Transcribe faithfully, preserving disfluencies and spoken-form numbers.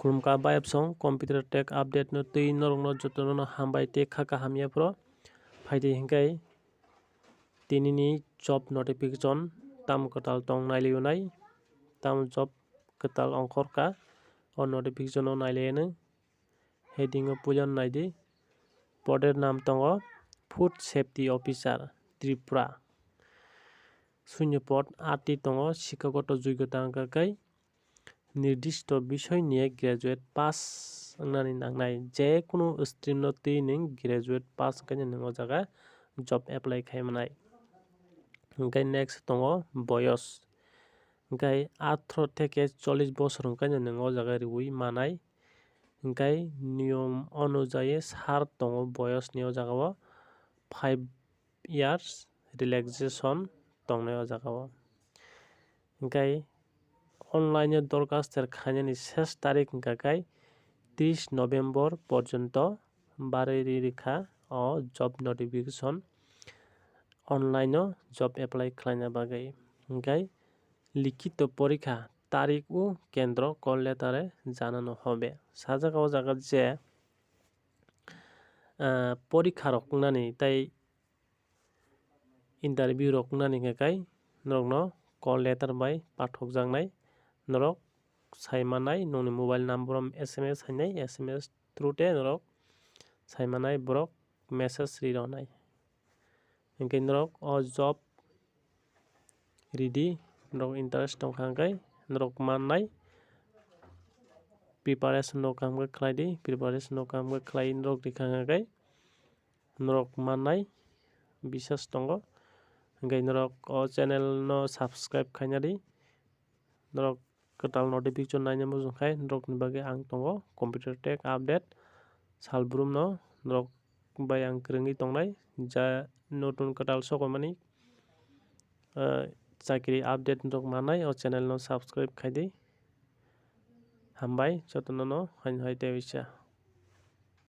Khulumkha bayapsong computer tech update no twi norokno jotono no hambai tei kha kaham yaphro. Phaidi hinkhai tinini job notification tam kwtal tong nailaiunai, tam job kwtal ongkhorkha o notification o nailaiyano. Heading o puila naidi, poder nam tongo Food Safety Officer Tripura. Sunyo pod ati tongo, sikhagoto joigota wngkha khe nirdisto bisoi niye graduate pass wngnani nangnai. Je kunu stream no twi nwng graduate pass wngkhe nwng o jaga job apply khai manai. Hwnkhe next tongo boyos. Hwnkhe atharoh theke chollish bosor hwnkhe nwng o jaga riwi manai. Hwnkhe niyom onujayi sar tongo boyos ni o jaga o five years relaxation tongnai o jaga o. Hwnkhe online o dorkhas ter khainani ses tarik hwnkha khe tris November porjonto barwi ri rikha o job notification online o job apply khlaina bagwi. Hwnkhe likhito porikha tarik o kendro call letter e janano hobe. Sajak o jaga je, ah, porikha rok wngnani tei interview rok wngnani hwnkha khe norokno call letter bai pathokjaknai. Norok saimanai nokni mobile number o S M S hainai, S M S through te norok saimanai borok message ri rwnai. Hwnkhe norok o job ridi, norok interest tongkha hwnkhe norok mannai. Preparation no kaham khe khlai di, preparation no kaham khe khlai norok rikha hwnkhe norok mannai bisas tongo. Hwnkhe norok o channel no subscribe khaina di. Norok kwtal notification naina muchung khai norokni bagwi ang tongo computer tech update. Salbrum no norok bai ang kwrwngwi tongnai, ja notun kwtal sokomani, ah, chakri update norok manai o channel no subscribe khai di. Hambai jotono no hai hai tei bisa.